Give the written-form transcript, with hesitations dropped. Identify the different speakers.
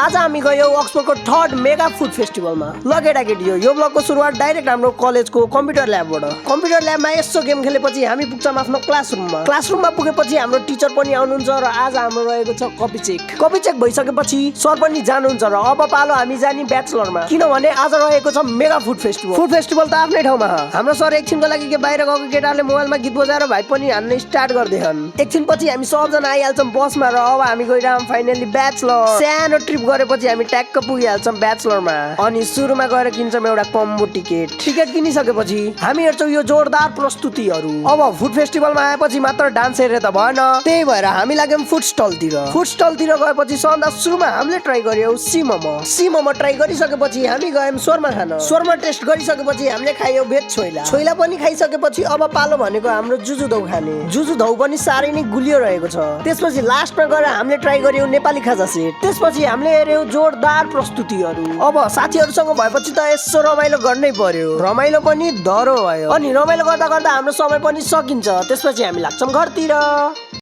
Speaker 1: आज हामी गयौँ अक्सफोर्डको थर्ड मेगा फुड फेस्टिभलमा। ल केटाकेटी यो ब्लगको सुरुवात डाइरेक्ट हाम्रो कलेजको कम्प्युटर ल्याबबाट। कम्प्युटर ल्याबमा यसो गेम खेलेपछि हामी पुग्छौँ आफ्नो क्लासरुममा पुगेपछि हाम्रो टिचर पनि आउनुहुन्छ र आज हाम्रो रहेको छ कपी चेक भइसकेपछि सर पनि जानुहुन्छ र अब पालो हामी जाने ब्याचलरमा, किनभने आज रहेको छ मेगा फुड फेस्टिभल त आफ्नै ठाउँमा हाम्रो सर एकछिनको लागि के बाहिर गएको केटाहरूले मोबाइलमा गीत बजाएर भाइ पनि हान्न स्टार्ट गर्दैछन्। एकछिन पछि हामी सबजना आइहाल्छौँ बसमा र अब हामी गइरहौँ फाइनली ब्याचलर। सानो ट्रिप गरेपछि हामी ट्याक्क पुगिहाल्छौँ ब्याचलरमा अनि सुरुमा गएर किन्छौँ एउटा कम्बो टिकट किनिसकेपछि हामी हेर्छौँ यो जोरदार प्रस्तुतिहरू। अब फुड फेस्टिभलमा आएपछि मात्र डान्स हेरेर त भएन, त्यही भएर हामी लाग्यौँ फुड स्टलतिर गएपछि सबभन्दा सुरुमा हामीले ट्राई गर्यौँ सी मोमो ट्राई गरिसकेपछि हामी गयौँ शोरमा टेस्ट गरिसकेपछि हामीले खायौँ भेज छोइला पनि खाइसकेपछि अब पालो भनेको हाम्रो जुजु धौ पनि साह्रै नै गुलियो रहेको छ। त्यसपछि लास्टमा गएर हामीले ट्राई गर्यौँ नेपाली खाजा सेट, त्यसपछि हामीले हेर्यौँ जोरदार प्रस्तुतिहरू। अब साथीहरूसँग भएपछि त यसो रमाइलो गर्नै पर्यो, रमाइलो पनि डह्रो भयो अनि रमाइलो गर्दा गर्दा हाम्रो समय पनि सकिन्छ। त्यसपछि हामी लाग्छौँ घरतिर।